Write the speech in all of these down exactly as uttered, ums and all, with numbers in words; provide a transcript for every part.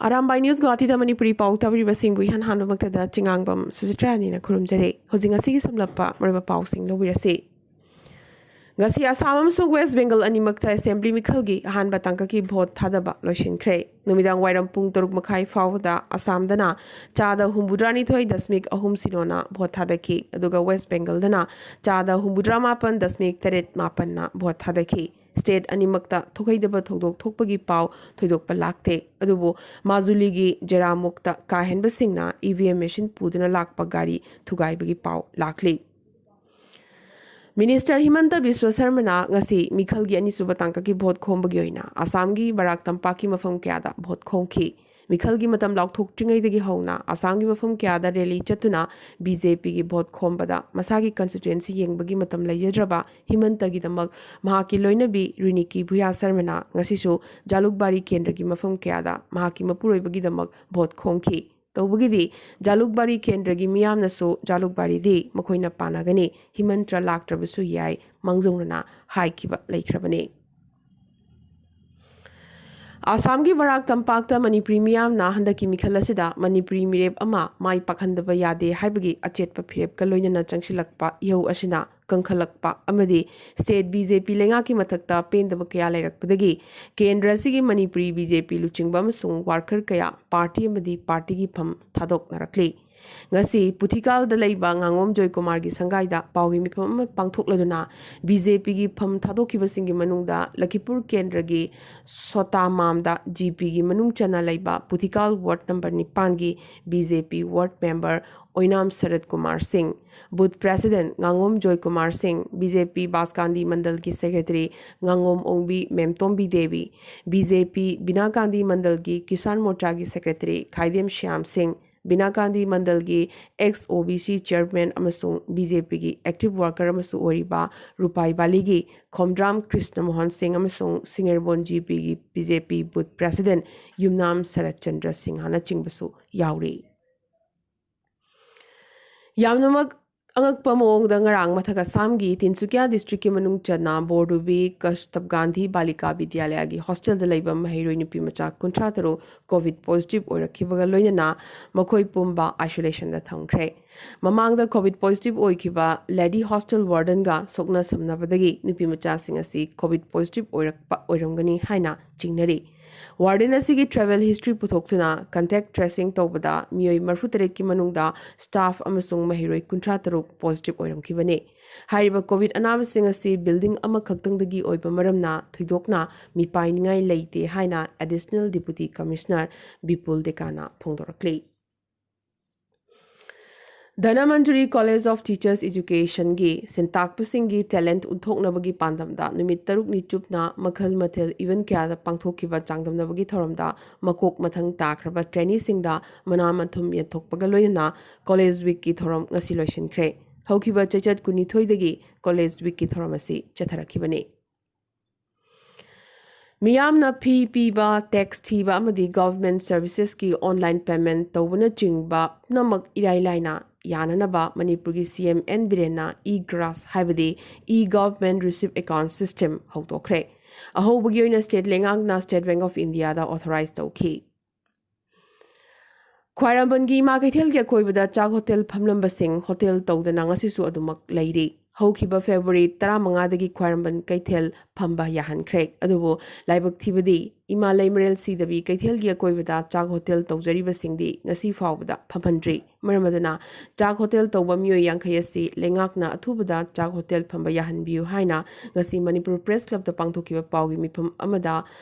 Arambai news ꯒꯨꯋꯥꯍꯥꯇꯤꯗ Manipuri ꯄꯥꯎ ꯇꯥꯕꯤꯔꯤꯕꯁꯤꯡꯕꯨ ꯏꯍꯥꯟ ꯍꯥꯟꯕꯃꯛꯇꯗ ꯆꯤꯉꯥꯡꯕꯝ ꯁꯨꯆꯤꯇ꯭ꯔꯥꯅꯤꯅ ꯈꯨꯔꯨꯝꯖꯔꯤ꯫ ꯍꯧꯖꯤꯛ ꯉꯁꯤꯒꯤ ꯁꯝꯂꯞꯄ ꯃꯔꯨꯑꯣꯏꯕ ꯄꯥꯎꯁꯤꯡ ꯂꯧꯕꯤꯔꯁꯤ꯫ ꯉꯁꯤ ꯑꯁꯥꯝ ꯑꯃꯁꯨꯡ ꯋꯦꯁ ꯕꯦꯡꯒꯜ ꯑꯅꯤꯃꯛꯇ ꯑꯦꯁꯦꯝꯕ꯭ꯂꯤ ꯃꯤꯈꯜꯒꯤ ꯑꯍꯥꯟꯕ ꯇꯥꯡꯀꯛꯀꯤ ꯚꯣꯠ ꯊꯥꯗꯕ ꯂꯣꯏꯁꯤꯟꯈ꯭ꯔꯦ꯫ ꯅꯨꯃꯤꯗꯥꯡ ꯋꯥꯏꯔꯝ ꯄꯨꯡ ꯇꯔꯨꯛ ꯃꯈꯥꯏ ꯐꯥꯎꯕꯗ ꯑꯁꯥꯝꯗꯅ ꯆꯥꯗ ꯍꯨꯝꯐꯨꯇꯔꯥꯅꯤꯊꯣꯏ ꯗꯁꯃꯤꯛ ꯑꯍꯨꯝ ꯁꯤꯅꯣꯅ ꯚꯣꯠ ꯊꯥꯗꯈꯤ, ꯑꯗꯨꯒ ꯋꯦꯁ ꯕꯦꯡꯒꯜꯗꯅ ꯆꯥꯗ ꯍꯨꯝꯐꯨꯇꯔꯥꯃꯥꯄꯟ ꯗꯁꯃꯤꯛ ꯇꯔꯦꯠ ꯃꯥꯄꯟꯅ ꯚꯣꯠ ꯊꯥꯗꯈꯤ꯫ ꯁ꯭ꯇꯦꯠ ꯑꯅꯤꯃꯛꯇ ꯊꯣꯛꯍꯩꯗꯕ ꯊꯧꯗꯣꯛ ꯊꯣꯛꯄꯒꯤ ꯄꯥꯎ ꯊꯣꯏꯗꯣꯛꯄ ꯂꯥꯛꯇꯦ꯫ ꯑꯗꯨꯕꯨ ꯃꯥꯖꯨꯂꯤꯒꯤ ꯖꯦꯔꯥꯃꯨꯛꯇ ꯀꯥ ꯍꯦꯟꯕꯁꯤꯡꯅ ꯏ ꯚꯤ ꯑꯦꯝ ꯃꯦꯁꯤꯟ ꯄꯨꯗꯨꯅ ꯂꯥꯛꯄ ꯒꯥꯔꯤ ꯊꯨꯒꯥꯏꯕꯒꯤ ꯄꯥꯎ ꯂꯥꯛꯂꯤ꯫ ꯃꯤꯅꯤꯁꯇꯔ ꯍꯤꯃꯟꯇ ꯕꯤꯁ꯭ꯋ ꯁꯔꯃꯅ ꯉꯁꯤ ꯃꯤꯈꯜꯒꯤ ꯑꯅꯤꯁꯨꯕ ꯇꯥꯡꯀꯛꯀꯤ ꯚꯣꯠ ꯈꯣꯝꯕꯒꯤ ꯑꯣꯏꯅ ꯑꯁꯥꯝꯒꯤ ꯕꯔꯥꯛ ꯇꯝꯄꯥꯛꯀꯤ ꯃꯐꯝ ꯀꯌꯥꯗ ꯚꯣꯠ ꯈꯣꯝꯈꯤ꯫ ꯃꯤꯈꯜꯒꯤ ꯃꯇꯝ ꯂꯥꯎꯊꯣꯛꯇ꯭ꯔꯤꯉꯩꯗꯒꯤ ꯍꯧꯅ ꯑꯁꯥꯝꯒꯤ ꯃꯐꯝ ꯀꯌꯥꯗ ꯔꯦꯂꯤ ꯆꯠꯇꯨꯅ ꯕꯤ ꯖꯦ ꯄꯤꯒꯤ ꯚꯣꯠ ꯈꯣꯝꯕꯗ ꯃꯁꯥꯒꯤ ꯀꯟꯁꯇꯤꯇ꯭ꯋꯦꯟꯁꯤ ꯌꯦꯡꯕꯒꯤ ꯃꯇꯝ ꯂꯩꯖꯗ꯭ꯔꯕ ꯍꯤꯃꯟꯇꯒꯤꯗꯃꯛ ꯃꯍꯥꯛꯀꯤ ꯂꯣꯏꯅꯕꯤ ꯔꯤꯅꯤꯀꯤ ꯚꯨꯌꯥ ꯁꯔꯃꯅ ꯉꯁꯤꯁꯨ ꯖꯥꯂꯨꯛꯕꯥꯔꯤ ꯀꯦꯟꯗ꯭ꯔꯒꯤ ꯃꯐꯝ ꯀꯌꯥꯗ ꯃꯍꯥꯛꯀꯤ ꯃꯄꯨꯔꯣꯏꯕꯒꯤꯗꯃꯛ ꯚꯣꯠ ꯈꯣꯝꯈꯤ꯫ ꯇꯧꯕꯒꯤꯗꯤ ꯖꯥꯂꯨꯛꯕꯥꯔꯤ ꯀꯦꯟꯗ꯭ꯔꯒꯤ ꯃꯤꯌꯥꯝꯅꯁꯨ ꯖꯥꯂꯨꯛꯕꯥꯔꯤꯗꯤ ꯃꯈꯣꯏꯅ ꯄꯥꯟꯅꯒꯅꯤ, ꯍꯤꯃꯟꯇ ꯂꯥꯛꯇ꯭ꯔꯕꯁꯨ ꯌꯥꯏ, ꯃꯥꯡꯖꯧꯅꯅ ꯍꯥꯏꯈꯤꯕ ꯂꯩꯈ꯭ꯔꯕꯅꯤ꯫ ꯑꯁꯥꯝꯒꯤ ꯕꯔꯥꯛ ꯇꯝꯄꯥꯛꯇ ꯃꯅꯤꯄꯨꯔꯤ ꯃꯤꯌꯥꯝꯅ ꯍꯟꯗꯛꯀꯤ ꯃꯤꯈꯜ ꯑꯁꯤꯗ ꯃꯅꯤꯄꯨꯔꯤ ꯃꯤꯔꯦꯞ ꯑꯃ ꯃꯥꯏ ꯄꯥꯛꯍꯟꯗꯕ ꯌꯥꯗꯦ ꯍꯥꯏꯕꯒꯤ ꯑꯆꯦꯠꯄ ꯐꯤꯔꯦꯞꯀ ꯂꯣꯏꯅꯅ ꯆꯪꯁꯤꯜꯂꯛꯄ ꯏꯍꯧ ꯑꯁꯤꯅ ꯀꯟꯈꯠꯂꯛꯄ ꯑꯃꯗꯤ ꯁ꯭ꯇꯦꯠ ꯕꯤ ꯖꯦ ꯄꯤ ꯂꯩꯉꯥꯛꯀꯤ ꯃꯊꯛꯇ ꯄꯦꯟꯗꯕ ꯀꯌꯥ ꯂꯩꯔꯛꯄꯗꯒꯤ ꯀꯦꯟꯗ꯭ꯔ ꯑꯁꯤꯒꯤ ꯃꯅꯤꯄꯨꯔꯤ ꯕꯤ ꯖꯦ ꯄꯤ ꯂꯨꯆꯤꯡꯕ ꯑꯃꯁꯨꯡ ꯋꯥꯔꯀꯔ ꯀꯌꯥ ꯄꯥꯔꯇꯤ ꯑꯃꯗꯤ ꯄꯥꯔꯇꯤꯒꯤ ꯐꯝ ꯊꯥꯗꯣꯛꯅꯔꯛꯂꯤ꯫ ꯉꯁꯤ ꯄꯨꯊꯤꯀꯥꯜꯗ ꯂꯩꯕ ꯉꯥꯉꯣꯝ ꯖꯣꯏꯀꯨꯃꯥꯔꯒꯤ ꯁꯪꯒꯥꯏꯗ ꯄꯥꯎꯒꯤ ꯃꯤꯐꯝ ꯑꯃ ꯄꯥꯡꯊꯣꯛꯂꯗꯨꯅ ꯕꯤ ꯖꯦ ꯄꯤꯒꯤ ꯐꯝ ꯊꯥꯗꯣꯛꯈꯤꯕꯁꯤꯡꯒꯤ ꯃꯅꯨꯡꯗ ꯂꯈꯤꯄꯨꯔ ꯀꯦꯟꯗ꯭ꯔꯒꯤ ꯁꯣꯇꯥꯃꯥꯝꯗ ꯖꯤ ꯄꯤꯒꯤ ꯃꯅꯨꯡ ꯆꯟꯅ ꯂꯩꯕ ꯄꯨꯊꯤꯀꯥꯜ ꯋꯥꯔꯗ ꯅꯝꯕꯔ ꯅꯤꯄꯥꯟꯒꯤ ꯕꯤ ꯖꯦ ꯄꯤ ꯋꯥꯔꯗ ꯃꯦꯝꯕꯔ ꯑꯣꯏꯅꯥꯝ ꯁꯔꯠ ꯀꯨꯃꯥꯔ ꯁꯤꯡ, ꯕꯨꯊ ꯄ꯭ꯔꯦꯁꯤꯗꯦꯟꯠ ꯉꯥꯉꯣꯝ ꯖꯣꯏ ꯀꯨꯃꯥꯔ ꯁꯤꯡ, ꯕꯤ ꯖꯦ ꯄꯤ ꯕꯥꯁꯀꯥꯟꯗꯤ ꯃꯟꯗꯜꯒꯤ ꯁꯦꯀ꯭ꯔꯦꯇꯔꯤ ꯉꯥꯉꯣꯝ ꯑꯣꯡꯕꯤ ꯃꯦꯝꯇꯣꯝꯕꯤ ꯗꯦꯕꯤ, ꯕꯤ ꯖꯦ ꯄꯤ ꯕꯤꯅꯥꯀꯥꯟꯗꯤ ꯃꯟꯗꯜꯒꯤ ꯀꯤꯁꯥꯟ ꯃꯣꯔꯆꯥꯒꯤ ꯁꯦꯀ꯭ꯔꯦꯇꯔꯤ ꯈꯥꯏꯗꯦꯝ ꯁ꯭ꯌꯥꯝ ꯁꯤꯡ, ꯕꯤꯅꯥꯀꯥꯟꯗꯤ ꯃꯟꯗꯜꯒꯤ ꯑꯦꯛꯁ ꯑꯣ ꯕꯤ ꯁꯤ ꯆꯤꯌꯔꯃꯦꯟ ꯑꯃꯁꯨꯡ ꯕꯤ ꯖꯦ ꯄꯤꯒꯤ ꯑꯦꯛꯇꯤꯚ ꯋꯥꯔꯀꯔ ꯑꯃꯁꯨ ꯑꯣꯏꯔꯤꯕ ꯔꯨꯄꯥꯏ ꯚꯦꯂꯤꯒꯤ ꯈꯣꯝꯗ꯭ꯔꯥꯝ ꯀ꯭ꯔꯤꯁꯅ ꯃꯣꯍꯟ ꯁꯤꯡ ꯑꯃꯁꯨꯡ ꯁꯤꯡꯉꯦꯔꯕꯣꯟ ꯖꯤ ꯄꯤꯒꯤ ꯕꯤ ꯖꯦ ꯄꯤ ꯕꯨꯊ ꯄ꯭ꯔꯦꯁꯤꯗꯦꯟꯠ ꯌꯨꯝꯅꯥꯝ ꯁꯔꯠ ꯆꯟꯗ꯭ꯔ ꯁꯤꯡꯍꯅꯆꯤꯡꯕꯁꯨ ꯌꯥꯎꯔꯤ꯫ ꯌꯥꯝꯅꯃꯛ ꯑꯉꯛꯄ ꯃꯑꯣꯡꯗ ꯉꯔꯥꯡ ꯃꯊꯛ ꯑꯁꯥꯝꯒꯤ ꯇꯤꯟꯁꯨꯀꯤꯌꯥ ꯗꯤꯁꯇ꯭ꯔꯤꯛꯀꯤ ꯃꯅꯨꯡ ꯆꯟꯅ ꯕꯣꯔꯗꯨꯕꯤ ꯀꯁꯇꯕ ꯒꯥꯟꯙꯤ ꯕꯥꯂꯤꯀꯥ ꯕꯤꯗ꯭ꯌꯥꯂꯌꯥꯒꯤ ꯍꯣꯁꯇꯦꯜꯗ ꯂꯩꯕ ꯃꯍꯩꯔꯣꯏ ꯅꯨꯄꯤ ꯃꯆꯥ ꯀꯨꯟꯊ꯭ꯔꯥ ꯇꯔꯨꯛ ꯀꯣꯚꯤꯗ ꯄꯣꯖꯤꯇꯤꯚ ꯑꯣꯏꯔꯛꯈꯤꯕꯒ ꯂꯣꯏꯅꯅ ꯃꯈꯣꯏ ꯄꯨꯝꯕ ꯑꯥꯏꯁꯣꯂꯦꯁꯟꯗ ꯊꯝꯈ꯭ꯔꯦ꯫ ꯃꯃꯥꯡꯗ ꯀꯣꯚꯤꯗ ꯄꯣꯖꯤꯇꯤꯚ ꯑꯣꯏꯈꯤꯕ ꯂꯦꯗꯤ ꯍꯣꯁꯇꯦꯜ ꯋꯥꯔꯗꯟꯒ ꯁꯣꯛꯅ ꯁꯝꯅꯕꯗꯒꯤ ꯅꯨꯄꯤ ꯃꯆꯥꯁꯤꯡ ꯑꯁꯤ ꯀꯣꯚꯤꯗ ꯄꯣꯖꯤꯇꯤꯚ ꯑꯣꯏꯔꯛꯄ ꯑꯣꯏꯔꯝꯒꯅꯤ ꯍꯥꯏꯅ ꯆꯤꯡꯅꯔꯤ꯫ ꯋꯥꯔꯗꯦꯟ ꯑꯁꯤꯒꯤ ꯇ꯭ꯔꯦꯚꯦꯜ ꯍꯤꯁꯇ꯭ꯔꯤ ꯄꯨꯊꯣꯛꯇꯨꯅ ꯀꯟꯇꯦꯛ ꯇ꯭ꯔꯦꯁꯤꯡ ꯇꯧꯕꯗ ꯃꯤꯑꯣꯏ ꯃꯔꯤꯐꯨ ꯇꯔꯦꯠꯀꯤ ꯃꯅꯨꯡꯗ ꯁ꯭ꯇꯥꯐ ꯑꯃꯁꯨꯡ ꯃꯍꯩꯔꯣꯏ ꯀꯨꯟꯊ꯭ꯔꯥ ꯇꯔꯨꯛ ꯄꯣꯖꯤꯇꯤꯚ ꯑꯣꯏꯔꯝꯈꯤꯕꯅꯤ꯫ ꯍꯥꯏꯔꯤꯕ ꯀꯣꯚꯤꯗ ꯑꯅꯥꯕꯁꯤꯡ ꯑꯁꯤ ꯕꯤꯜꯗꯤꯡ ꯑꯃꯈꯛꯇꯪꯗꯒꯤ ꯑꯣꯏꯕ ꯃꯔꯝꯅ ꯊꯣꯏꯗꯣꯛꯅ ꯃꯤꯄꯥꯏꯅꯤꯡꯉꯥꯏ ꯂꯩꯇꯦ ꯍꯥꯏꯅ ꯑꯦꯗꯤꯁꯅꯦꯜ ꯗꯤꯄꯨꯇꯤ ꯀꯃꯤꯁꯅꯔ ꯕꯤꯄꯨꯜ ꯗꯦꯀꯥꯅ ꯐꯣꯡꯗꯣꯔꯛꯂꯤ꯫ ꯙꯅꯃꯟꯖꯨꯔꯤ ꯀꯣꯂꯦꯖ ꯑꯣꯐ ꯇꯤꯆꯔꯁ ꯏꯖꯨꯀꯦꯁꯟꯒꯤ ꯁꯤꯟꯇꯥꯛꯄꯁꯤꯡꯒꯤ ꯇꯦꯂꯦꯟꯠ ꯎꯠꯊꯣꯛꯅꯕꯒꯤ ꯄꯥꯟꯗꯝꯗ ꯅꯨꯃꯤꯠ ꯇꯔꯨꯛꯅꯤ ꯆꯨꯞꯅ ꯃꯈꯜ ꯃꯊꯦꯜ ꯏꯚꯦꯟꯠ ꯀꯌꯥꯗ ꯄꯥꯡꯊꯣꯛꯈꯤꯕ ꯆꯥꯡꯗꯝꯅꯕꯒꯤ ꯊꯧꯔꯝꯗ ꯃꯀꯣꯛ ꯃꯊꯪ ꯇꯥꯈ꯭ꯔꯕ ꯇ꯭ꯔꯦꯅꯤꯁꯤꯡꯗ ꯃꯅꯥ ꯃꯊꯨꯝ ꯌꯦꯟꯊꯣꯛꯄꯒ ꯂꯣꯏꯅꯅ ꯀꯣꯂꯦꯖ ꯋꯤꯛꯀꯤ ꯊꯧꯔꯝ ꯉꯁꯤ ꯂꯣꯏꯁꯤꯟꯈ꯭ꯔꯦ꯫ ꯍꯧꯈꯤꯕ ꯆꯩꯆꯠ ꯀꯨꯟꯅꯤꯊꯣꯏꯗꯒꯤ ꯀꯣꯂꯦꯖ ꯋꯤꯛꯀꯤ ꯊꯧꯔꯝ ꯑꯁꯤ ꯆꯠꯊꯔꯛꯈꯤꯕꯅꯤ꯫ ꯃꯤꯌꯥꯝꯅ ꯐꯤ ꯄꯤꯕ, ꯇꯦꯛꯁ ꯊꯤꯕ ꯑꯃꯗꯤ ꯒꯚꯔꯟꯃꯦꯟꯠ ꯁꯔꯚꯤꯁꯦꯁꯀꯤ ꯑꯣꯟꯂꯥꯏꯟ ꯄꯦꯃꯦꯟꯠ ꯇꯧꯕꯅꯆꯤꯡꯕ ꯄꯨꯝꯅꯃꯛ ꯏꯔꯥꯏ ꯂꯥꯏꯅ ꯌꯥꯅꯅꯕ ꯃꯅꯤꯄꯨꯔꯒꯤ ꯁꯤ ꯑꯦꯝ ꯑꯦꯟ ꯕꯤꯔꯦꯟꯅ ꯏ ꯒ꯭ꯔꯥꯁ ꯍꯥꯏꯕꯗꯤ E government receipt account system ꯍꯧꯗꯣꯛꯈ꯭ꯔꯦ꯫ ꯑꯍꯧꯕꯒꯤ ꯑꯣꯏꯅ ꯁ꯭ꯇꯦꯠ ꯂꯩꯉꯥꯛꯅ ꯁ꯭ꯇꯦꯠ ꯕꯦꯡꯛ ꯑꯣꯐ ꯏꯟꯗꯤꯌꯥꯗ ꯑꯣꯊꯣꯔꯥꯏꯖ ꯇꯧꯈꯤ꯫ ꯈ꯭ꯋꯥꯏꯔꯝꯕꯟꯒꯤ ꯏꯃꯥ ꯀꯩꯊꯦꯜꯒꯤ ꯑꯀꯣꯏꯕꯗ ꯆꯥꯛ ꯍꯣꯇꯦꯜ ꯐꯝꯂꯝꯕꯁꯤꯡ ꯍꯣꯇꯦꯜ ꯇꯧꯗꯅ ꯉꯁꯤꯁꯨ ꯑꯗꯨꯃꯛ ꯂꯩꯔꯤ꯫ ꯍꯧꯈꯤꯕ ꯐꯦꯕ꯭ꯔꯨꯋꯥꯔꯤ ꯇꯔꯥꯃꯉꯥꯗꯒꯤ ꯈ꯭ꯋꯥꯏꯔꯝꯕꯟ ꯀꯩꯊꯦꯜ ꯐꯝꯕ ꯌꯥꯍꯟꯈ꯭ꯔꯦ꯫ ꯑꯗꯨꯕꯨ ꯂꯥꯏꯕꯛ ꯊꯤꯕꯗꯤ ꯏꯃꯥ ꯂꯩꯃꯔꯦꯜ ꯁꯤꯗꯕꯤ ꯀꯩꯊꯦꯜꯒꯤ ꯑꯀꯣꯏꯕꯗ ꯆꯥꯛ ꯍꯣꯇꯦꯜ ꯇꯧꯖꯔꯤꯕꯁꯤꯡꯗꯤ ꯉꯁꯤ ꯐꯥꯎꯕꯗ ꯐꯝꯍꯟꯗ꯭ꯔꯤ꯫ ꯃꯔꯝ ꯑꯗꯨꯅ ꯆꯥꯛ ꯍꯣꯇꯦꯜ ꯇꯧꯕ ꯃꯤꯑꯣꯏ ꯌꯥꯡꯈꯩ ꯑꯁꯤ ꯂꯩꯉꯥꯛꯅ ꯑꯊꯨꯕꯗ ꯆꯥꯛ ꯍꯣꯇꯦꯜ ꯐꯝꯕ ꯌꯥꯍꯟꯕꯤꯌꯨ ꯍꯥꯏꯅ ꯉꯁꯤ ꯃꯅꯤꯄꯨꯔ ꯄ꯭ꯔꯦꯁ ꯀ꯭ꯂꯕꯇ ꯄꯥꯡꯊꯣꯛꯈꯤꯕ ꯄꯥꯎꯒꯤ ꯃꯤꯐꯝ ꯑꯃꯗ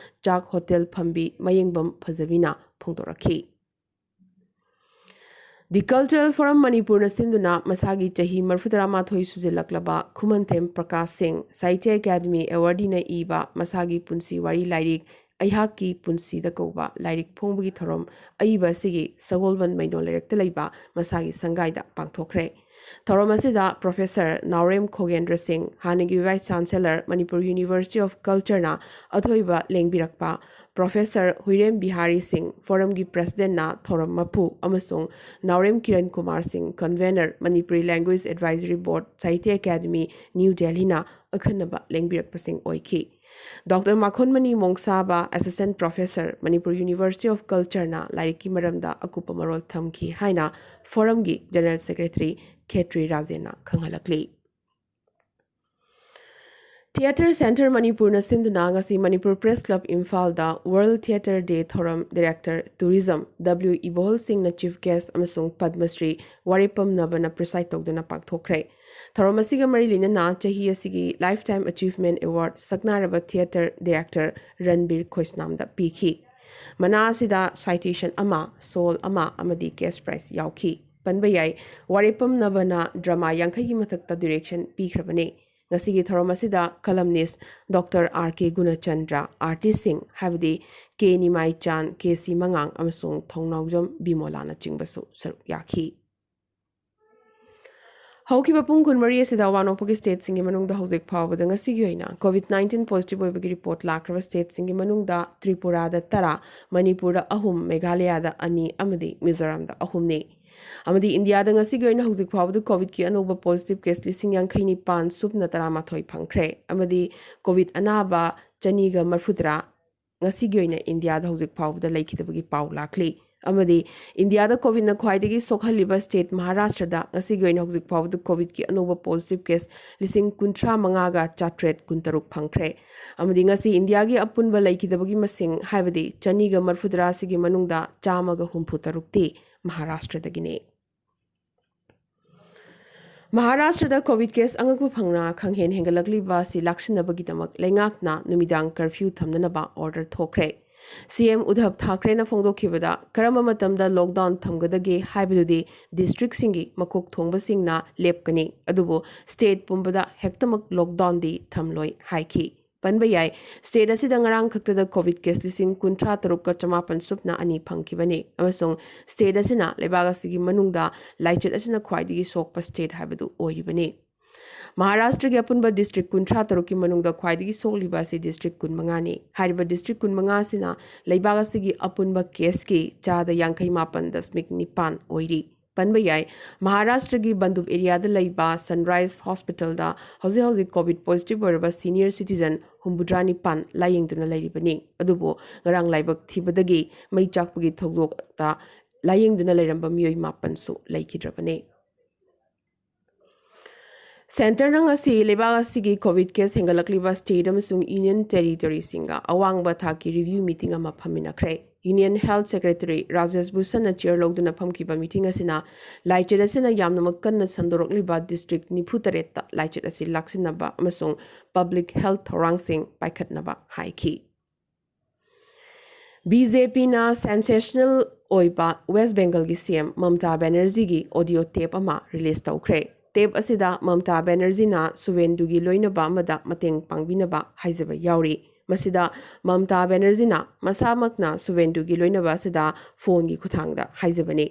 ꯆꯥꯛ ꯍꯣꯇꯦꯜ ꯐꯝꯕꯤ ꯃꯌꯦꯡꯕꯝ ꯐꯖꯕꯤꯅ ꯐꯣꯡꯗꯣꯔꯛꯈꯤ꯫ ꯗꯤ ꯀꯜꯆꯔꯦꯜ ꯐꯣꯔꯝ ꯃꯅꯤꯄꯨꯔꯅ ꯁꯤꯟꯗꯨꯅ ꯃꯁꯥꯒꯤ ꯆꯍꯤ ꯃꯔꯤꯐꯨꯇꯔꯥꯃꯥꯊꯣꯏ ꯁꯨꯖꯤꯜꯂꯛꯂꯕ ꯈꯨꯃꯟꯊꯦꯝ ꯄ꯭ꯔꯀꯥꯁ ꯁꯤꯡ ꯁꯥꯍꯤꯇ꯭ꯌ ꯑꯦꯀꯥꯗꯃꯤ ꯑꯦꯋꯥꯔꯗꯤꯅ ꯏꯕ ꯃꯁꯥꯒꯤ ꯄꯨꯟꯁꯤ ꯋꯥꯔꯤ ꯂꯥꯏꯔꯤꯛ ꯑꯩꯍꯥꯛꯀꯤ ꯄꯨꯟꯁꯤꯗ ꯀꯧꯕ ꯂꯥꯏꯔꯤꯛ ꯐꯣꯡꯕꯒꯤ ꯊꯧꯔꯝ ꯑꯏꯕ ꯑꯁꯤꯒꯤ ꯁꯒꯣꯜꯕꯟ ꯃꯩꯅꯣ ꯂꯩꯔꯛꯇ ꯂꯩꯕ ꯃꯁꯥꯒꯤ ꯁꯪꯒꯥꯏꯗ ꯄꯥꯡꯊꯣꯛꯈ꯭ꯔꯦ꯫ ꯊꯧꯔꯝ ꯑꯁꯤꯗ ꯄ꯭ꯔꯣꯐꯦꯁꯔ ꯅꯥꯎꯔꯦꯝ ꯈꯣꯒꯦꯟꯗ꯭ꯔ ꯁꯤꯡ, ꯍꯥꯟꯅꯒꯤ vice chancellor, Manipur university of ꯀꯜꯆꯔꯅ ꯑꯊꯣꯏꯕ ꯂꯦꯡꯕꯤꯔꯛꯄ, ꯄ꯭ꯔꯣꯐꯦꯁꯔ ꯍꯨꯏꯔꯦꯝ ꯕꯤꯍꯥꯔꯤ ꯁꯤꯡ, ꯐꯣꯔꯝꯒꯤ ꯄ꯭ꯔꯦꯁꯤꯗꯦꯟꯠꯅ ꯊꯧꯔꯝ ꯃꯄꯨ, ꯑꯃꯁꯨꯡ ꯅꯥꯎꯔꯦꯝ Kiran Kumar Singh, convenor, Manipuri language advisory board, Sahitya Akademi, new ꯗꯦꯜꯍꯤꯅ ꯑꯈꯟꯅꯕ ꯂꯦꯡꯕꯤꯔꯛꯄꯁꯤꯡ ꯑꯣꯏꯈꯤ꯫ Doctor Makhonmani Mongsaba, assistant professor, Manipur university of ꯀꯜꯆꯔꯅ ꯂꯥꯏꯔꯤꯛꯀꯤ ꯃꯔꯝꯗ ꯑꯀꯨꯞꯄ ꯃꯔꯣꯜ ꯊꯝꯈꯤ ꯍꯥꯏꯅ ꯐꯣꯔꯝꯒꯤ ꯖꯦꯅꯔꯦꯜ ꯁꯦꯀ꯭ꯔꯦꯇꯔꯤ ꯈꯦꯇ꯭ꯔꯤ ꯔꯥꯖꯦꯟꯅ ꯈꯪꯍꯜꯂꯛꯂꯤ꯫ ꯊꯤꯌꯦꯇꯔ ꯁꯦꯟꯇꯔ ꯃꯅꯤꯄꯨꯔꯅ ꯁꯤꯟꯗꯨꯅ ꯉꯁꯤ ꯃꯅꯤꯄꯨꯔ ꯄ꯭ꯔꯦꯁ ꯀ꯭ꯂꯕ ꯏꯝꯐꯥꯜꯗ ꯋꯥꯔꯜꯗ ꯊꯤꯌꯦꯇꯔ ꯗꯦ ꯊꯧꯔꯝ ꯗꯤꯔꯦꯛꯇꯔ ꯇꯨꯔꯤꯖꯝ ꯗꯕ꯭ꯂꯤꯎ ꯏꯕꯣꯍꯜ ꯁꯤꯡꯅ ꯆꯤꯐ ꯒꯦꯁ ꯑꯃꯁꯨꯡ ꯄꯗꯃꯁ꯭ꯔꯤ ꯋꯥꯔꯦꯄꯝ ꯅꯕꯅ ꯄ꯭ꯔꯤꯁꯥꯏꯗ ꯇꯧꯗꯨꯅ ꯄꯥꯡꯊꯣꯛꯈ꯭ꯔꯦ꯫ ꯊꯧꯔꯝ ꯑꯁꯤꯒ ꯃꯔꯤ ꯂꯩꯅꯅ ꯆꯍꯤ ꯑꯁꯤꯒꯤ ꯂꯥꯏꯐ ꯇꯥꯏꯝ ꯑꯆꯤꯚꯃꯦꯟꯠ ꯑꯦꯋꯥꯔꯗ ꯁꯛꯅꯥꯏꯔꯕ ꯊꯤꯌꯦꯇꯔ ꯗꯤꯔꯦꯛꯇꯔ ꯔꯟꯕꯤꯔ ꯈꯣꯏꯁꯅꯥꯝꯗ ꯄꯤꯈꯤ꯫ ꯃꯅꯥ ꯑꯁꯤꯗ ꯁꯥꯏꯇꯦꯁꯟ ꯑꯃ, ꯁꯣꯜ ꯑꯃ ꯑꯃꯗꯤ ꯀꯦꯁ ꯄ꯭ꯔꯥꯏꯖ ꯌꯥꯎꯈꯤ꯫ ꯄꯟꯕ ꯌꯥꯏ, ꯋꯥꯔꯦꯄꯝ ꯅꯕꯅ ꯗ꯭ꯔꯃꯥ ꯌꯥꯡꯈꯩꯒꯤ ꯃꯊꯛꯇ ꯗꯤꯔꯦꯛꯁꯟ ꯄꯤꯈ꯭ꯔꯕꯅꯤ꯫ ꯉꯁꯤꯒꯤ ꯊꯧꯔꯝ ꯑꯁꯤꯗ ꯀꯂꯝꯅꯤꯁ ꯗꯣꯛꯇꯔ ꯑꯥꯔ ꯀꯦ ꯒꯨꯅꯆꯟꯗ꯭ꯔ, ꯑꯥꯔꯇꯤꯁꯁꯤꯡ ꯍꯥꯏꯕꯗꯤ ꯀꯦ ꯅꯤꯃꯥꯏꯆꯥꯟ, ꯀꯦ ꯁꯤ ꯃꯉꯥꯡ ꯑꯃꯁꯨꯡ ꯊꯧꯅꯥꯎꯖꯝ ꯕꯤꯃꯣꯂꯥꯅꯆꯤꯡꯕꯁꯨ ꯁꯔꯨꯛ ꯌꯥꯈꯤ꯫ ꯍꯧꯈꯤꯕ ꯄꯨꯡ ꯀꯨꯟꯃꯔꯤ ꯑꯁꯤꯗ ꯑꯋꯥ ꯅꯣꯡꯄꯣꯛꯀꯤ ꯁ꯭ꯇꯦꯠꯁꯤꯡꯒꯤ ꯃꯅꯨꯡꯗ ꯍꯧꯖꯤꯛ ꯐꯥꯎꯕꯗ ꯉꯁꯤꯒꯤ ꯑꯣꯏꯅ ꯀꯣꯚꯤꯗ ꯅꯥꯏꯟꯇꯤꯟ ꯄꯣꯖꯤꯇꯤꯚ ꯑꯣꯏꯕꯒꯤ ꯔꯤꯄꯣꯔꯠ ꯂꯥꯛꯈ꯭ꯔꯕ ꯁ꯭ꯇꯦꯠꯁꯤꯡꯒꯤ ꯃꯅꯨꯡꯗ ꯇ꯭ꯔꯤꯄꯨꯔꯥꯗ ꯇꯔꯥ, ꯃꯅꯤꯄꯨꯔꯗ ꯑꯍꯨꯝ, ꯃꯦꯘꯥꯂꯌꯥꯗ ꯑꯅꯤ ꯑꯃꯗꯤ ꯃꯤꯖꯣꯔꯥꯝꯗ ꯑꯍꯨꯝꯅꯤ꯫ ꯑꯃꯗꯤ ꯏꯟꯗꯤꯌꯥꯗ ꯉꯁꯤꯒꯤ ꯑꯣꯏꯅ ꯍꯧꯖꯤꯛ ꯐꯥꯎꯕꯗ ꯀꯣꯚꯤꯗꯀꯤ ꯑꯅꯧꯕ ꯄꯣꯖꯤꯇꯤꯚ ꯀꯦꯁ ꯂꯤꯁꯤꯡ ꯌꯥꯡꯈꯩ ꯅꯤꯄꯥꯟ ꯁꯨꯞꯅ ꯇꯔꯥꯃꯥꯊꯣꯏ ꯐꯪꯈ꯭ꯔꯦ꯫ ꯑꯃꯗꯤ ꯀꯣꯚꯤꯗ ꯑꯅꯥꯕ ꯆꯅꯤꯒ ꯃꯔꯐꯨꯇꯔꯥ ꯉꯁꯤꯒꯤ ꯑꯣꯏꯅ ꯏꯟꯗꯤꯌꯥꯗ ꯍꯧꯖꯤꯛ ꯐꯥꯎꯕꯗ ꯂꯩꯈꯤꯗꯕꯒꯤ ꯄꯥꯎ ꯂꯥꯛꯂꯤ꯫ ꯑꯃꯗꯤ ꯏꯟꯗꯤꯌꯥꯗ ꯀꯣꯚꯤꯗꯅ ꯈ꯭ꯋꯥꯏꯗꯒꯤ ꯁꯣꯛꯍꯜꯂꯤꯕ ꯁ꯭ꯇꯦꯠ ꯃꯍꯥꯔꯥꯁꯇ꯭ꯔꯗ ꯉꯁꯤꯒꯤ ꯑꯣꯏꯅ ꯍꯧꯖꯤꯛ ꯐꯥꯎꯕꯗ ꯀꯣꯚꯤꯗꯀꯤ ꯑꯅꯧꯕ ꯄꯣꯖꯤꯇꯤꯚ ꯀꯦꯁ ꯂꯤꯁꯤꯡ ꯀꯨꯟꯊ꯭ꯔꯥ ꯃꯉꯥꯒ ꯆꯥꯇ꯭ꯔꯦꯠ ꯀꯨꯟꯇꯔꯨꯛ ꯐꯪꯈ꯭ꯔꯦ꯫ ꯑꯃꯗꯤ ꯉꯁꯤ ꯏꯟꯗꯤꯌꯥꯒꯤ ꯑꯄꯨꯟꯕ ꯂꯩꯈꯤꯗꯕꯒꯤ ꯃꯁꯤꯡ, ꯍꯥꯏꯕꯗꯤ ꯆꯅꯤꯒ ꯃꯔꯐꯨꯇꯔꯥ ꯑꯁꯤꯒꯤ ꯃꯅꯨꯡꯗ ꯆꯥꯝꯃꯒ ꯍꯨꯝꯐꯨ ꯇꯔꯨꯛꯇꯤ ꯃꯍꯥꯔꯥꯁꯇ꯭ꯔꯗꯒꯤꯅꯤ꯫ ꯃꯍꯥꯔꯥꯁꯇ꯭ꯔꯗ ꯀꯣꯚꯤꯗ ꯀꯦꯁ ꯑꯉꯛꯄ ꯐꯪꯅ ꯈꯪꯍꯦꯟ ꯍꯦꯟꯒꯠꯂꯛꯂꯤꯕ ꯑꯁꯤ ꯂꯥꯛꯁꯤꯟꯅꯕꯒꯤꯗꯃꯛ ꯂꯩꯉꯥꯛꯅ ꯅꯨꯃꯤꯗꯥꯡ ꯀꯔꯐ꯭ꯌꯨ ꯊꯝꯅꯅꯕ ꯑꯣꯔꯗꯔ ꯊꯣꯛꯈ꯭ꯔꯦ꯫ ꯁꯤ ꯑꯦꯝ ꯎꯗꯙꯕ ꯊꯥꯀ꯭ꯔꯦꯅ ꯐꯣꯡꯗꯣꯛꯈꯤꯕꯗ, ꯀꯔꯝꯕ ꯃꯇꯝꯗ ꯂꯣꯛꯗꯥꯎꯟ ꯊꯝꯒꯗꯒꯦ ꯍꯥꯏꯕꯗꯨꯗꯤ ꯗꯤꯁꯇ꯭ꯔꯤꯛꯁꯤꯡꯒꯤ ꯃꯀꯣꯛ ꯊꯣꯡꯕꯁꯤꯡꯅ ꯂꯦꯞꯀꯅꯤ, ꯑꯗꯨꯕꯨ ꯁ꯭ꯇꯦꯠ ꯄꯨꯝꯕꯗ ꯍꯦꯛꯇꯃꯛ ꯂꯣꯛꯗꯥꯎꯟꯗꯤ ꯊꯝꯂꯣꯏ ꯍꯥꯏꯈꯤ꯫ ꯄꯟꯕ ꯌꯥꯏ, state ꯑꯁꯤꯗ ꯉꯔꯥꯡ ꯈꯛꯇꯗ COVID case ꯂꯤꯁꯤꯡ ꯀꯨꯟꯊ꯭ꯔꯥ ꯇꯔꯨꯛꯀ ꯆꯃꯥꯄꯟ ꯁꯨꯞꯅ ꯑꯅꯤ ꯐꯪꯈꯤꯕꯅꯤ ꯑꯃꯁꯨꯡ state ꯑꯁꯤꯅ ꯂꯩꯕꯥꯛ ꯑꯁꯤꯒꯤ ꯃꯅꯨꯡꯗ ꯂꯥꯏꯆꯠ ꯑꯁꯤꯅ ꯈ꯭ꯋꯥꯏꯗꯒꯤ ꯁꯣꯛꯄ state ꯍꯥꯏꯕꯗꯨ ꯑꯣꯏꯔꯤꯕꯅꯤ꯫ ꯃꯍꯥꯔꯥꯁꯇ꯭ꯔꯒꯤ ꯑꯄꯨꯟꯕ district ꯀꯨꯟꯊ꯭ꯔꯥ ꯇꯔꯨꯛꯀꯤ ꯃꯅꯨꯡꯗ ꯈ꯭ꯋꯥꯏꯗꯒꯤ ꯁꯣꯛꯂꯤꯕ ꯑꯁꯤ district ꯀꯨꯟꯃꯉꯥꯅꯤ꯫ ꯍꯥꯏꯔꯤꯕ district ꯀꯨꯟꯃꯉꯥ ꯑꯁꯤꯅ ꯂꯩꯕꯥꯛ ꯑꯁꯤꯒꯤ ꯑꯄꯨꯟꯕ caseꯀꯤ ꯆꯥꯗ ꯌꯥꯡꯈꯩ ꯃꯥꯄꯟ ꯗꯁꯃꯤꯛ ꯅꯤꯄꯥꯟ ꯑꯣꯏꯔꯤ꯫ ꯄꯟꯕ ꯌꯥꯏ, ꯃꯍꯥꯔꯥꯁꯇ꯭ꯔꯒꯤ ꯕꯟꯗꯨꯞ areaꯗ ꯂꯩꯕ Sunrise Hospitalꯗ ꯍꯧꯖꯤꯛ ꯍꯧꯖꯤꯛ COVID positive ꯑꯣꯏꯔꯕ senior citizen ꯍꯨꯝꯐꯨꯇꯔꯥ ꯅꯤꯄꯥꯟ ꯂꯥꯌꯦꯡꯗꯨꯅ ꯂꯩꯔꯤꯕꯅꯤ꯫ ꯑꯗꯨꯕꯨ ꯉꯔꯥꯡ ꯂꯥꯏꯕꯛ ꯊꯤꯕꯗꯒꯤ ꯃꯩ ꯆꯥꯛꯄꯒꯤ ꯊꯧꯗꯣꯛꯇ ꯂꯥꯌꯦꯡꯗꯨꯅ ꯂꯩꯔꯝꯕ ꯃꯤꯑꯣꯏ ꯃꯥꯄꯟꯁꯨ ꯂꯩꯈꯤꯗ꯭ꯔꯕꯅꯤ꯫ Centreꯅ ꯉꯁꯤ ꯂꯩꯕꯥꯛ ꯑꯁꯤꯒꯤ COVID case ꯍꯦꯟꯒꯠꯂꯛꯂꯤꯕ state ꯑꯃꯁꯨꯡ union territoryꯁꯤꯡꯒ ꯑꯋꯥꯡꯕ ꯊꯥꯛꯀꯤ review meeting ꯑꯃ ꯐꯝꯃꯤꯟꯅꯈ꯭ꯔꯦ꯫ Union Health Secretary Rajesh ꯚꯨꯁꯟꯅ chair ꯂꯧꯗꯨꯅ ꯐꯝꯈꯤꯕ meeting ꯑꯁꯤꯅ ꯂꯥꯏꯆꯠ ꯑꯁꯤꯅ ꯌꯥꯝꯅꯃꯛ ꯀꯟꯅ ꯁꯟꯗꯣꯔꯛꯂꯤꯕ district ꯅꯤꯐꯨ ꯇꯔꯦꯠꯇ ꯂꯥꯏꯆꯠ ꯑꯁꯤ ꯂꯥꯛꯁꯤꯟꯅꯕ ꯑꯃꯁꯨꯡ public health ꯊꯧꯔꯥꯡꯁꯤꯡ ꯄꯥꯏꯈꯠꯅꯕ ꯍꯥꯏꯈꯤ꯫ BJPꯅ sensational ꯑꯣꯏꯕ West Bengalꯒꯤ CM ꯃꯃꯇꯥ ꯕꯦꯅꯔꯖꯤꯒꯤ audio tape ꯑꯃ release ꯇꯧꯈ꯭ꯔꯦ꯫ Tape ꯑꯁꯤꯗ ꯃꯃꯇꯥ ꯕꯦꯅꯔꯖꯤꯅ ꯁꯨꯚꯦꯟꯗꯨꯒꯤ ꯂꯣꯏꯅꯕ ꯑꯃꯗ ꯃꯇꯦꯡ ꯄꯥꯡꯕꯤꯅꯕ ꯍꯥꯏꯖꯕ ꯌꯥꯎꯔꯤ꯫ ꯃꯁꯤꯗ ꯃꯃꯇꯥ ꯕꯦꯅꯔꯖꯤꯅ ꯃꯁꯥꯃꯛꯅ ꯁꯨꯚꯦꯟꯗꯨꯒꯤ ꯂꯣꯏꯅꯕ ꯑꯁꯤꯗ phoneꯒꯤ ꯈꯨꯠꯊꯥꯡꯗ ꯍꯥꯏꯖꯕꯅꯤ꯫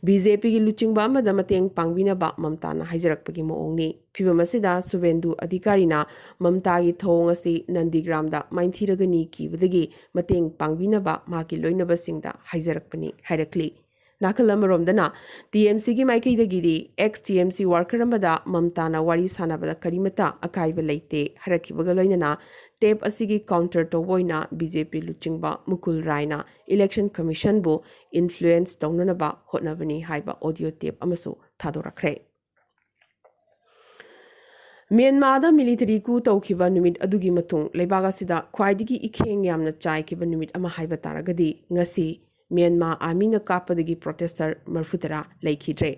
BJPꯒꯤ ꯂꯨꯆꯤꯡꯕ ꯑꯃꯗ ꯃꯇꯦꯡ ꯄꯥꯡꯕꯤꯅꯕ ꯃꯃꯇꯥꯅ ꯍꯥꯏꯖꯔꯛꯄꯒꯤ ꯃꯑꯣꯡꯅꯤ꯫ ꯐꯤꯚꯝ ꯑꯁꯤꯗ ꯁꯨꯚꯦꯟꯗꯨ ꯑꯙꯤꯀꯥꯔꯤꯅ ꯃꯃꯇꯥꯒꯤ ꯊꯧꯑꯣꯡ ꯑꯁꯤ ꯅꯟꯗꯤꯒ꯭ꯔꯥꯝꯗ ꯃꯥꯏꯊꯤꯔꯒꯅꯤ ꯀꯤꯕꯗꯒꯤ ꯃꯇꯦꯡ ꯄꯥꯡꯕꯤꯅꯕ ꯃꯍꯥꯛꯀꯤ ꯂꯣꯏꯅꯕꯁꯤꯡꯗ ꯍꯥꯏꯖꯔꯛꯄꯅꯤ ꯍꯥꯏꯔꯛꯂꯤ꯫ ꯅꯥꯀꯜ ꯑꯃꯔꯣꯝꯗꯅ, TMCꯒꯤ ꯃꯥꯏꯀꯩꯗꯒꯤꯗꯤ ex TMC worker ꯑꯃꯗ ꯃꯃꯇꯥꯅ ꯋꯥꯔꯤ ꯁꯥꯟꯅꯕꯗ ꯀꯔꯤꯃꯠꯇ ꯑꯀꯥꯏꯕ ꯂꯩꯇꯦ ꯍꯥꯏꯔꯛꯈꯤꯕꯒ ꯂꯣꯏꯅꯅ tape ꯑꯁꯤꯒꯤ counter ꯇꯧꯕ ꯑꯣꯏꯅ BJP ꯂꯨꯆꯤꯡꯕ ꯃꯨꯀꯨꯜ ꯔꯥꯏꯅ election commissionꯕꯨ influence ꯇꯧꯅꯅꯕ ꯍꯣꯠꯅꯕꯅꯤ ꯍꯥꯏꯕ audio tape ꯑꯃꯁꯨ ꯊꯥꯗꯣꯔꯛꯈ꯭ꯔꯦ꯫ ꯃ꯭ꯌꯥꯟꯃꯥꯔꯗ military coup ꯇꯧꯈꯤꯕ ꯅꯨꯃꯤꯠ ꯑꯗꯨꯒꯤ ꯃꯇꯨꯡ ꯂꯩꯕꯥꯛ ꯑꯁꯤꯗ ꯈ꯭ꯋꯥꯏꯗꯒꯤ ꯏꯈꯦꯡ ꯌꯥꯝꯅ ꯆꯥꯏꯈꯤꯕ ꯅꯨꯃꯤꯠ ꯑꯃ ꯍꯥꯏꯕ ꯇꯥꯔꯒꯗꯤ ꯉꯁꯤ ꯃ꯭ꯌꯥꯟꯃꯥ ꯑꯥꯔꯃꯤꯅ ꯀꯥꯞꯄꯗꯒꯤ ꯄ꯭ꯔꯣꯇꯦꯁꯇꯔ ꯃꯔꯤꯐꯨꯇꯔꯥ ꯂꯩꯈꯤꯗ꯭ꯔꯦ꯫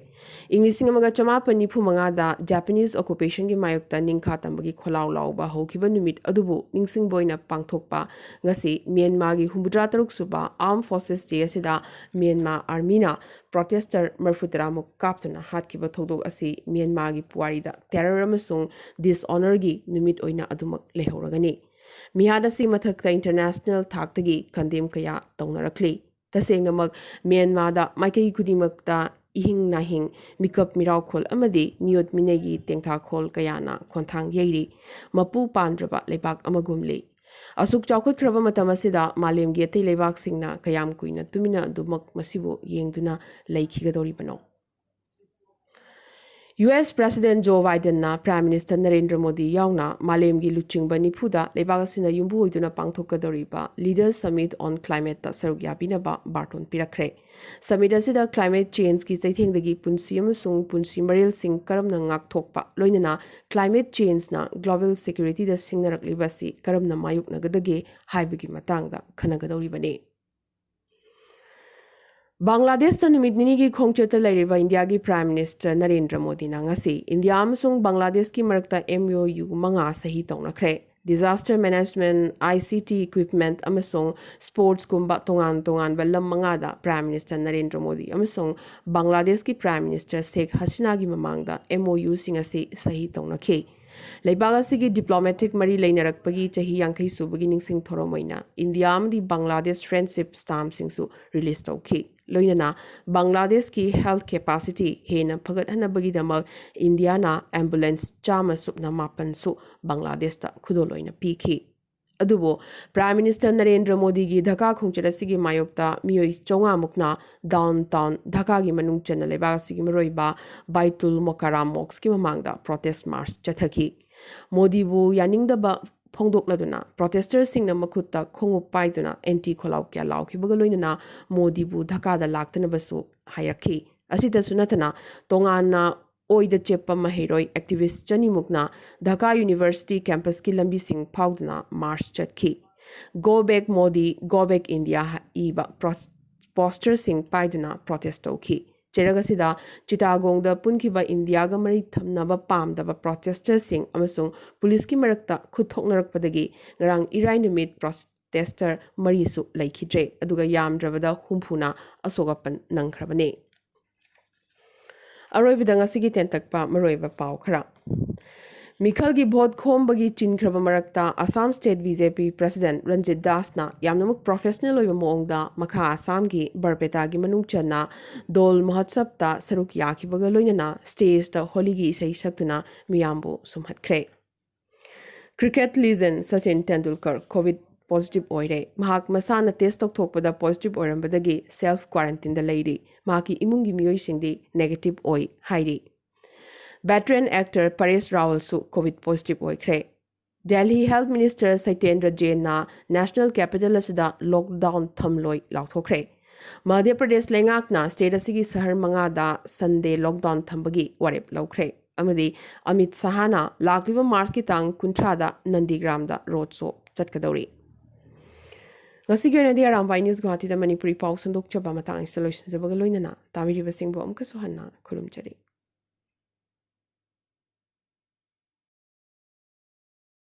ꯏꯪ ꯂꯤꯁꯤꯡ ꯑꯃꯒ ꯆꯃꯥꯄꯟ ꯅꯤꯐꯨ ꯃꯉꯥꯗ ꯖꯄꯥꯅꯤꯁ ꯑꯣꯀꯨꯄꯦꯁꯟꯒꯤ ꯃꯥꯌꯣꯛꯇ ꯅꯤꯡꯈꯥ ꯇꯝꯕꯒꯤ ꯈꯣꯜꯂꯥꯎ ꯂꯥꯎꯕ ꯍꯧꯈꯤꯕ ꯅꯨꯃꯤꯠ ꯑꯗꯨꯕꯨ ꯅꯤꯡꯁꯤꯡꯕ ꯑꯣꯏꯅ ꯄꯥꯡꯊꯣꯛꯄ ꯉꯁꯤ ꯃ꯭ꯌꯥꯟꯃꯥꯒꯤ ꯍꯨꯝꯐꯨꯇꯔꯥ ꯇꯔꯨꯛ ꯁꯨꯕ ꯑꯥꯔꯝ ꯐꯣꯔꯁꯦꯁ ꯗꯦ ꯑꯁꯤꯗ ꯃ꯭ꯌꯥꯟꯃꯥ ꯑꯥꯔꯃꯤꯅ ꯄ꯭ꯔꯣꯇꯦꯁꯇꯔ ꯃꯔꯤꯐꯨꯇꯔꯥꯃꯨꯛ ꯀꯥꯞꯇꯨꯅ ꯍꯥꯠꯈꯤꯕ ꯊꯧꯗꯣꯛ ꯑꯁꯤ ꯃ꯭ꯌꯥꯟꯃꯥꯒꯤ ꯄꯨꯋꯥꯔꯤꯗ ꯇꯦꯔꯔ ꯑꯃꯁꯨꯡ ꯗꯤꯁꯑꯣꯅꯔꯒꯤ ꯅꯨꯃꯤꯠ ꯑꯣꯏꯅ ꯑꯗꯨꯃꯛ ꯂꯩꯍꯧꯔꯒꯅꯤ꯫ ꯃꯤꯍꯥꯠ ꯑꯁꯤ ꯃꯊꯛꯇ ꯏꯟꯇꯔꯅꯦꯁꯅꯦꯜ ꯊꯥꯛꯇꯒꯤ ꯀꯟꯗꯦꯝ ꯀꯌꯥ ꯇꯧꯅꯔꯛꯂꯤ꯫ ꯇꯁꯦꯡꯅꯃꯛ, ꯃ꯭ꯌꯥꯟꯃꯥꯔꯗ ꯃꯥꯏꯀꯩ ꯈꯨꯗꯤꯡꯃꯛꯇ ꯏꯍꯤꯡ ꯅꯥꯍꯤꯡ, ꯃꯤꯀꯞ ꯃꯤꯔꯥꯎꯈꯣꯜ ꯑꯃꯗꯤ ꯃꯤꯑꯣꯠ ꯃꯤꯅꯩꯒꯤ ꯇꯦꯡꯊꯥꯈꯣꯜ ꯀꯌꯥꯅ ꯈꯣꯟꯊꯥꯡ ꯌꯩꯔꯤ꯫ ꯃꯄꯨ ꯄꯥꯟꯗ꯭ꯔꯕ ꯂꯩꯕꯥꯛ ꯑꯃꯒꯨꯝꯂꯤ꯫ ꯑꯁꯨꯛ ꯆꯥꯎꯈꯠꯈ꯭ꯔꯕ ꯃꯇꯝ ꯑꯁꯤꯗ ꯃꯥꯂꯦꯝꯒꯤ ꯑꯇꯩ ꯂꯩꯕꯥꯛꯁꯤꯡꯅ ꯀꯌꯥꯝ ꯀꯨꯏꯅ ꯇꯨꯃꯤꯟꯅ ꯑꯗꯨꯃꯛ ꯃꯁꯤꯕꯨ ꯌꯦꯡꯗꯨꯅ ꯂꯩꯈꯤꯒꯗꯧꯔꯤꯕꯅꯣ? ꯌꯨ ꯑꯦꯁ ꯄ꯭ꯔꯦꯁꯤꯗꯦꯟ ꯖꯣ ꯕꯥꯏꯗꯦꯟꯅ ꯄ꯭ꯔꯥꯏꯝ ꯃꯤꯅꯤꯁꯇꯔ ꯅꯔꯦꯟꯗ꯭ꯔ ꯃꯣꯗꯤ ꯌꯥꯎꯅ ꯃꯥꯂꯦꯝꯒꯤ ꯂꯨꯆꯤꯡꯕ ꯅꯤꯐꯨꯗ ꯂꯩꯕꯥꯛ ꯑꯁꯤꯅ ꯌꯨꯝꯕꯨ ꯑꯣꯏꯗꯨꯅ ꯄꯥꯡꯊꯣꯛꯀꯗꯧꯔꯤꯕ ꯂꯤꯗꯔ ꯁꯃꯤꯠ ꯑꯣꯟ ꯀ꯭ꯂꯥꯏꯃꯦꯠꯇ ꯁꯔꯨꯛ ꯌꯥꯕꯤꯅꯕ ꯕꯥꯔꯇꯣꯟ ꯄꯤꯔꯛꯈ꯭ꯔꯦ꯫ ꯁꯃꯤꯠ ꯑꯁꯤꯗ ꯀ꯭ꯂꯥꯏꯃꯦꯠ ꯆꯦꯟꯖꯀꯤ ꯆꯩꯊꯦꯡꯗꯒꯤ ꯄꯨꯟꯁꯤ ꯑꯃꯁꯨꯡ ꯄꯨꯟꯁꯤ ꯃꯔꯦꯜꯁꯤꯡ ꯀꯔꯝꯅ ꯉꯥꯛꯊꯣꯛꯄ, ꯂꯣꯏꯅꯅ ꯀ꯭ꯂꯥꯏꯃꯦꯠ ꯆꯦꯟꯖꯅ ꯒ꯭ꯂꯣꯕꯦꯜ ꯁꯦꯀ꯭ꯌꯨꯔꯤꯇꯤꯗ ꯁꯤꯡꯅꯔꯛꯂꯤꯕ ꯑꯁꯤ ꯀꯔꯝꯅ ꯃꯥꯌꯣꯛꯅꯒꯗꯒꯦ ꯍꯥꯏꯕꯒꯤ ꯃꯇꯥꯡꯗ ꯈꯟꯅꯒꯗꯧꯔꯤꯕꯅꯤ꯫ ꯕꯪꯒ꯭ꯂꯥꯗꯦꯁꯇ ꯅꯨꯃꯤꯠ ꯅꯤꯅꯤꯒꯤ ꯈꯣꯡꯆꯠꯇ ꯂꯩꯔꯤꯕ ꯏꯟꯗꯤꯌꯥꯒꯤ ꯄ꯭ꯔꯥꯏꯝ ꯃꯤꯅꯤꯁꯇꯔ ꯅꯔꯦꯟꯗ꯭ꯔ ꯃꯣꯗꯤꯅ ꯉꯁꯤ ꯏꯟꯗꯤꯌꯥ ꯑꯃꯁꯨꯡ ꯕꯪꯒ꯭ꯂꯥꯗꯦꯁꯀꯤ ꯃꯔꯛꯇ ꯑꯦꯝ ꯑꯣ ꯌꯨ ꯃꯉꯥ ꯁꯍꯤ ꯇꯧꯅꯈ꯭ꯔꯦ꯫ Disaster management, I C T ꯏꯀ꯭ꯋꯤꯞꯃꯦꯟꯠ ꯑꯃꯁꯨꯡ ꯁ꯭ꯄꯣꯔꯠꯁꯀꯨꯝꯕ ꯇꯣꯉꯥꯟ ꯇꯣꯉꯥꯟꯕ ꯂꯝ ꯃꯉꯥꯗ ꯄ꯭ꯔꯥꯏꯝ ꯃꯤꯅꯤꯁꯇꯔ ꯅꯔꯦꯟꯗ꯭ꯔ ꯃꯣꯗꯤ ꯑꯃꯁꯨꯡ ꯕꯪꯒ꯭ꯂꯥꯗꯦꯁꯀꯤ ꯄ꯭ꯔꯥꯏꯝ ꯃꯤꯅꯤꯁꯇꯔ ꯁꯦꯈ ꯍꯁꯤꯅꯥꯒꯤ ꯃꯃꯥꯡꯗ ꯑꯦꯝ ꯑꯣ ꯌꯨꯁꯤꯡ ꯑꯁꯤ ꯁꯍꯤ ꯇꯧꯅꯈꯤ꯫ ꯂꯩꯕꯥꯛ ꯑꯁꯤꯒꯤ ꯗꯤꯄ꯭ꯂꯣꯃꯦꯇꯤꯛ ꯃꯔꯤ ꯂꯩꯅꯔꯛꯄꯒꯤ ꯆꯍꯤ ꯌꯥꯡꯈꯩ ꯁꯨꯕꯒꯤ ꯅꯤꯡꯁꯤꯡ ꯊꯧꯔꯝ ꯑꯣꯏꯅ ꯏꯟꯗꯤꯌꯥ ꯑꯃꯗꯤ ꯕꯪꯒ꯭ꯂꯥꯗꯦꯁ ꯐ꯭ꯔꯦꯟꯗꯁꯤꯞ ꯁ꯭ꯇꯥꯝꯞꯁꯤꯡꯁꯨ ꯔꯤꯂꯤꯖ ꯇꯧꯈꯤ꯫ ꯂꯣꯏꯅꯅ ꯕꯪꯒ꯭ꯂꯥꯗꯦꯁꯀꯤ ꯍꯦꯜꯊ ꯀꯦꯄꯥꯁꯤꯇꯤ ꯍꯦꯟꯅ ꯐꯒꯠꯍꯟꯅꯕꯒꯤꯗꯃꯛ ꯏꯟꯗꯤꯌꯥꯅ ꯑꯦꯝꯕꯨꯂꯦꯟꯁ ꯆꯥꯝꯃ ꯁꯨꯞꯅ ꯃꯥꯄꯟꯁꯨ ꯕꯪꯒ꯭ꯂꯥꯗꯦꯁꯇ ꯈꯨꯗꯣꯜ ꯑꯣꯏꯅ ꯄꯤꯈꯤ꯫ ꯑꯗꯨꯕꯨ ꯄ꯭ꯔꯥꯏꯝ ꯃꯤꯅꯤꯁꯇꯔ ꯅꯔꯦꯟꯗ꯭ꯔ ꯃꯣꯗꯤꯒꯤ ꯙꯀꯥ ꯈꯣꯡꯆꯠ ꯑꯁꯤꯒꯤ ꯃꯥꯌꯣꯛꯇ ꯃꯤꯑꯣꯏ ꯆꯥꯝꯃꯉꯥ ꯃꯨꯛꯅ ꯗꯥꯎꯟ ꯇꯥꯎꯟ ꯙꯀꯥꯒꯤ ꯃꯅꯨꯡ ꯆꯟꯅ ꯂꯩꯕꯥꯛ ꯑꯁꯤꯒꯤ ꯃꯔꯨꯑꯣꯏꯕ ꯕꯥꯏꯇꯨꯜ ꯃꯣꯀꯥꯔꯥꯝ ꯃꯣꯛꯁꯀꯤ ꯃꯃꯥꯡꯗ ꯄ꯭ꯔꯣꯇꯦꯁ ꯃꯥꯔꯆ ꯆꯠꯊꯈꯤ꯫ ꯃꯣꯗꯤꯕꯨ ꯌꯥꯅꯤꯡꯗꯕ ꯐꯣꯡꯗꯣꯛꯂꯗꯨꯅ ꯄ꯭ꯔꯣꯇꯦꯁꯇꯔꯁꯤꯡꯅ ꯃꯈꯨꯠꯇ ꯈꯣꯡꯎꯞ ꯄꯥꯏꯗꯨꯅ ꯑꯦꯟꯇꯤ ꯈꯣꯜꯂꯥꯎ ꯀꯌꯥ ꯂꯥꯎꯈꯤꯕꯒ ꯂꯣꯏꯅꯅ ꯃꯣꯗꯤꯕꯨ ꯙꯀꯥꯗ ꯂꯥꯛꯇꯅꯕꯁꯨ ꯍꯥꯏꯔꯛꯈꯤ꯫ ꯑꯁꯤꯇꯁꯨ ꯅꯠꯇꯅ ꯇꯣꯉꯥꯟꯅ ꯑꯣꯏꯗ ꯆꯦꯞꯄ ꯃꯍꯩꯔꯣꯏ ꯑꯦꯛꯇꯤꯚꯤꯁ ꯆꯅꯤꯃꯨꯛꯅ ꯙꯀꯥ ꯌꯨꯅꯤꯚꯔꯁꯤꯇꯤ ꯀꯦꯝꯄꯁꯀꯤ ꯂꯝꯕꯤꯁꯤꯡ ꯐꯥꯎꯗꯨꯅ ꯃꯥꯔꯆ ꯆꯠꯈꯤ꯫ "Go back Modi, go back India" ꯏꯕ ꯄ꯭ꯔꯣ-, ꯄꯣꯁꯇꯔꯁꯤꯡ ꯄꯥꯏꯗꯨꯅ ꯄ꯭ꯔꯣꯇꯦꯁ ꯇꯧꯈꯤ꯫ ꯆꯩꯔꯛ ꯑꯁꯤꯗ ꯆꯤꯇꯥꯒꯣꯡꯗ ꯄꯨꯟꯈꯤꯕ ꯏꯟꯗꯤꯌꯥꯒ ꯃꯔꯤ ꯊꯝꯅꯕ ꯄꯥꯝꯗꯕ ꯄ꯭ꯔꯣꯇꯦꯁꯇꯔꯁꯤꯡ ꯑꯃꯁꯨꯡ ꯄꯨꯂꯤꯁꯀꯤ ꯃꯔꯛꯇ ꯈꯨꯠ ꯊꯣꯛꯅꯔꯛꯄꯗꯒꯤ ꯉꯔꯥꯡ ꯏꯔꯥꯏ ꯅꯨꯃꯤꯠ ꯄ꯭ꯔꯣꯇꯦꯁꯇꯔ ꯃꯔꯤꯁꯨ ꯂꯩꯈꯤꯗ꯭ꯔꯦ, ꯑꯗꯨꯒ ꯌꯥꯝꯗ꯭ꯔꯕꯗ ꯍꯨꯝꯐꯨꯅ ꯑꯁꯣꯛ ꯑꯄꯟ ꯅꯪꯈ꯭ꯔꯕꯅꯤ꯫ ꯑꯔꯣꯏꯕꯗ ꯉꯁꯤꯒꯤ ꯇꯦꯟꯇꯛꯄ ꯃꯔꯨꯑꯣꯏꯕ ꯄꯥꯎ ꯈꯔ꯫ ꯃꯤꯈꯜꯒꯤ ꯚꯣꯠ ꯈꯣꯝꯕꯒꯤ ꯆꯤꯟꯈ꯭ꯔꯕ ꯃꯔꯛꯇ ꯑꯁꯥꯝ ꯁ꯭ꯇꯦꯠ ꯕꯤ ꯖꯦ ꯄꯤ ꯄ꯭ꯔꯁꯤꯗꯦꯟꯠ ꯔꯟꯖꯤꯠ ꯗꯥꯁꯅ ꯌꯥꯝꯅꯃꯛ ꯄ꯭ꯔꯣꯐꯦꯁꯅꯦꯜ ꯑꯣꯏꯕ ꯃꯑꯣꯡꯗ ꯃꯈꯥ ꯑꯁꯥꯝꯒꯤ ꯕꯔꯄꯦꯇꯥꯒꯤ ꯃꯅꯨꯡ ꯆꯟꯅ ꯗꯣꯜ ꯃꯍꯣꯠꯁꯕꯇ ꯁꯔꯨꯛ ꯌꯥꯈꯤꯕꯒ ꯂꯣꯏꯅꯅ ꯁ꯭ꯇꯦꯖꯇ ꯍꯣꯂꯤꯒꯤ ꯏꯁꯩ ꯁꯛꯇꯨꯅ ꯃꯤꯌꯥꯝꯕꯨ ꯁꯨꯝꯍꯠꯈ꯭ꯔꯦ꯫ Cricket legend Sachin Tendulkar Covid positive ꯑꯣꯏꯔꯦ꯫ ꯃꯍꯥꯛ ꯃꯁꯥꯅ ꯇꯦꯁ ꯇꯧꯊꯣꯛꯄꯗ ꯄꯣꯖꯤꯇꯤꯚ ꯑꯣꯏꯔꯝꯕꯗꯒꯤ ꯁꯦꯜꯐ ꯀ꯭ꯋꯥꯔꯦꯟꯇꯤꯟꯗ ꯂꯩꯔꯤ꯫ ꯃꯍꯥꯛꯀꯤ ꯏꯃꯨꯡꯒꯤ ꯃꯤꯑꯣꯏꯁꯤꯡꯗꯤ ꯅꯦꯒꯦꯇꯤꯚ ꯑꯣꯏ ꯍꯥꯏꯔꯤ꯫ ꯚꯦꯇꯔꯦꯟ ꯑꯦꯛꯇꯔ ꯄꯔꯦꯁ ꯔꯥꯋꯜꯁꯨ ꯀꯣꯚꯤꯗ ꯄꯣꯖꯤꯇꯤꯚ ꯑꯣꯏꯈ꯭ꯔꯦ꯫ ꯗꯦꯜꯍꯤ ꯍꯦꯜꯊ ꯃꯤꯅꯤꯁꯇꯔ ꯁꯩꯇꯦꯟꯗ꯭ꯔ ꯖꯦꯟꯅ ꯅꯦꯁꯅꯦꯜ ꯀꯦꯄꯤꯇꯦꯜ ꯑꯁꯤꯗ ꯂꯣꯛꯗꯥꯎꯟ ꯊꯝꯂꯣꯏ ꯂꯥꯎꯊꯣꯛꯈ꯭ꯔꯦ꯫ ꯃꯙ꯭ꯌ ꯄ꯭ꯔꯗꯦꯁ ꯂꯩꯉꯥꯛꯅ ꯁ꯭ꯇꯦꯠ ꯑꯁꯤꯒꯤ ꯁꯍꯔ ꯃꯉꯥꯗ ꯁꯟꯗꯦ ꯂꯣꯛꯗꯥꯎꯟ ꯊꯝꯕꯒꯤ ꯋꯥꯔꯦꯞ ꯂꯧꯈ꯭ꯔꯦ꯫ ꯑꯃꯗꯤ ꯑꯃꯤꯠ ꯁꯍꯥꯅ ꯂꯥꯛꯂꯤꯕ ꯃꯥꯔꯆꯀꯤ ꯇꯥꯡ ꯀꯨꯟꯊ꯭ꯔꯥꯗ ꯅꯟꯗꯤꯒ꯭ꯔꯥꯝꯗ ꯔꯣꯗ ꯁꯣ ꯆꯠꯀꯗꯧꯔꯤ꯫ ꯉꯁꯤꯒꯤ ꯑꯣꯏꯅꯗꯤ ꯑꯔꯥꯝꯕꯥꯏ ꯅ꯭ꯌꯨꯁ ꯒꯨꯋꯥꯍꯥꯇꯤꯗ ꯃꯅꯤꯄꯨꯔꯤ ꯄꯥꯎ ꯁꯟꯗꯣꯛꯆꯕ ꯃꯇꯥꯡ ꯑꯁꯤꯗ ꯂꯣꯏꯁꯤꯟꯖꯕꯒ ꯂꯣꯏꯅꯅ ꯇꯥꯕꯤꯔꯤꯕꯁꯤꯡꯕꯨ ꯑꯃꯨꯛꯀꯁꯨ ꯍꯟꯅ ꯈꯨꯔꯨꯝꯖꯔꯤ꯫